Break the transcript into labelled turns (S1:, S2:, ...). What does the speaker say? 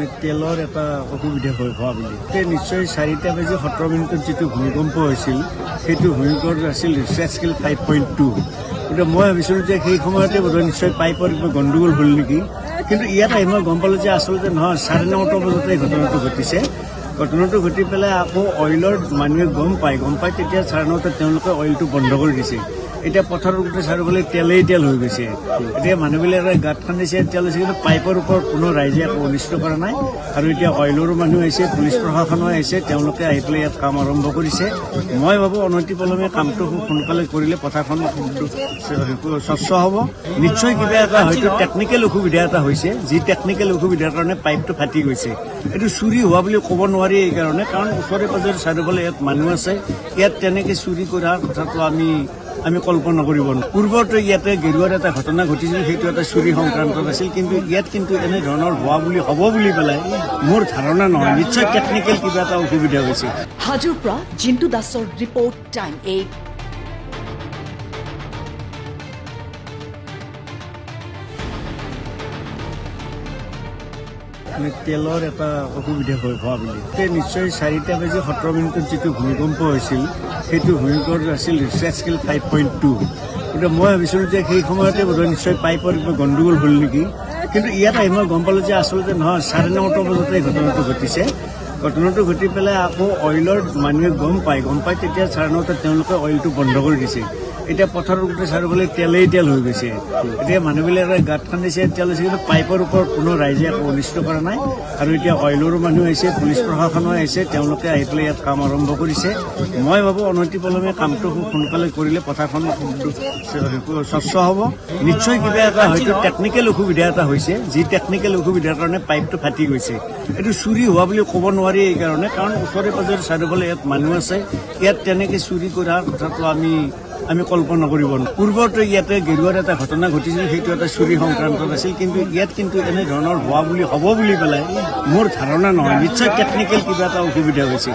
S1: মানে তেলৰ এটা অসুবিধা হৈ হোৱা বুলি। নিশ্চয় 4:17 যিটো ভূমিকম্প হৈছিল, সেইটো ভূমিকম্প আছিল ৰিক্টাৰ স্কেল 5.2। গতিকে মই ভাবিছিলোঁ যে সেই সময়তে বোধহয় নিশ্চয় পাইপৰ কিবা গণ্ডগোল হ'ল নেকি, কিন্তু ইয়াত আহি মই গম পালোঁ যে আচলতে নহয়, 9:30 বজাতে ঘটনাটো ঘটিছে। ঘটনাটো ঘটি পেলাই আকৌ অইলৰ মানুহে গম পাই তেতিয়া 9:30 তেওঁলোকে অইলটো বন্ধ কৰি দিছে। এতিয়া পথাৰৰ গোটেই চাৰিওফালে তেলেই তেল হৈ গৈছে। এতিয়া মানুহবিলাকে গাঁত খান্দিছে, তেল হৈছে, কিন্তু পাইপৰ ওপৰত কোনো ৰাইজে একো অনিষ্ট কৰা নাই। আৰু এতিয়া অইলৰো মানুহ আহিছে, পুলিচ প্ৰশাসনো আহিছে, তেওঁলোকে আহি পেলাই ইয়াত কাম আৰম্ভ কৰিছে। মই ভাবোঁ অনতি পলমে কামটো খুব সোনকালে কৰিলে পথাৰখন স্বচ্ছ হ'ব। নিশ্চয় কিবা এটা হয়তো টেকনিকেল অসুবিধা এটা হৈছে, যি টেকনিকেল অসুবিধাৰ কাৰণে পাইপটো ফাটি গৈছে। এইটো চুৰি হোৱা বুলি ক'ব নোৱাৰি এইকাৰণে, কাৰণ ওচৰে পাজৰে চাৰিওফালে ইয়াত মানুহ আছে। ইয়াত তেনেকৈ চুৰি কৰাৰ কথাটো আমি কল্পনা কৰিব নোৱাৰোঁ। পূৰ্বতে ইয়াতে গেৰুৱাৰ এটা ঘটনা ঘটিছিল, সেইটো এটা চুৰি সংক্ৰান্তত আছিল, কিন্তু ইয়াত কিন্তু এনেধৰণৰ হোৱা বুলি হ'ব বুলি পেলাই মোৰ ধাৰণা নহয়। নিশ্চয় টেকনিকেল কিবা এটা অসুবিধা হৈছে।
S2: হাজোৰ পৰা জিন্তু দাসৰ ৰিপৰ্ট, টাইম 8।
S1: মানে তেলৰ এটা অসুবিধা হৈ হোৱা বুলি। নিশ্চয় 4:17 যিটো ভূমিকম্প হৈছিল, সেইটো ভূমিকম্প আছিল ৰিক্টাৰ স্কেল 5.2। গতিকে মই ভাবিছিলোঁ যে সেই সময়তে বোধহয় নিশ্চয় পাইপৰ কিবা গণ্ডগোল হ'ল নেকি, কিন্তু ইয়াত আহি মই গম পালোঁ যে আচলতে নহয়, 9:30 বজাতে ঘটনাটো ঘটিছে। ঘটনাটো ঘটি পেলাই আকৌ অইলৰ মানুহে গম পাই তেতিয়া 9:30 তেওঁলোকে অইলটো বন্ধ কৰি দিছে। এতিয়া পথাৰৰ গোটেই চাৰিওফালে তেলেই তেল হৈ গৈছে। এতিয়া মানুহবিলাকে গাঁত খান্দিছে, তেল হৈছে, কিন্তু পাইপৰ ওপৰত কোনো ৰাইজে একো অনিষ্ট কৰা নাই। আৰু এতিয়া অইলৰো মানুহ আহিছে, পুলিচ প্ৰশাসনো আহিছে, তেওঁলোকে আহি পেলাই ইয়াত কাম আৰম্ভ কৰিছে। মই ভাবোঁ অনতি পলমে কামটো খুব সোনকালে কৰিলে পথাৰখন স্বচ্ছ হ'ব। নিশ্চয় কিবা এটা হয়তো টেকনিকেল অসুবিধা এটা হৈছে, যি টেকনিকেল অসুবিধাৰ কাৰণে পাইপটো ফাটি গৈছে। এইটো চুৰি হোৱা বুলি ক'ব নোৱাৰি এইকাৰণে, কাৰণ ওচৰে পাজৰে চাৰিওফালে ইয়াত মানুহ আছে। ইয়াত তেনেকৈ চুৰি কৰাৰ কথাটো আমি কল্পনা কৰিব নোৱাৰোঁ। পূৰ্বতে ইয়াতে গেৰুৱাৰ এটা ঘটনা ঘটিছিল, সেইটো এটা চুৰি সংক্ৰান্তত আছিল, কিন্তু ইয়াত কিন্তু এনেধৰণৰ হোৱা বুলি হ'ব বুলি পেলাই মোৰ ধাৰণা নহয়। নিশ্চয় টেকনিকেল কিবা এটা অসুবিধা হৈছে।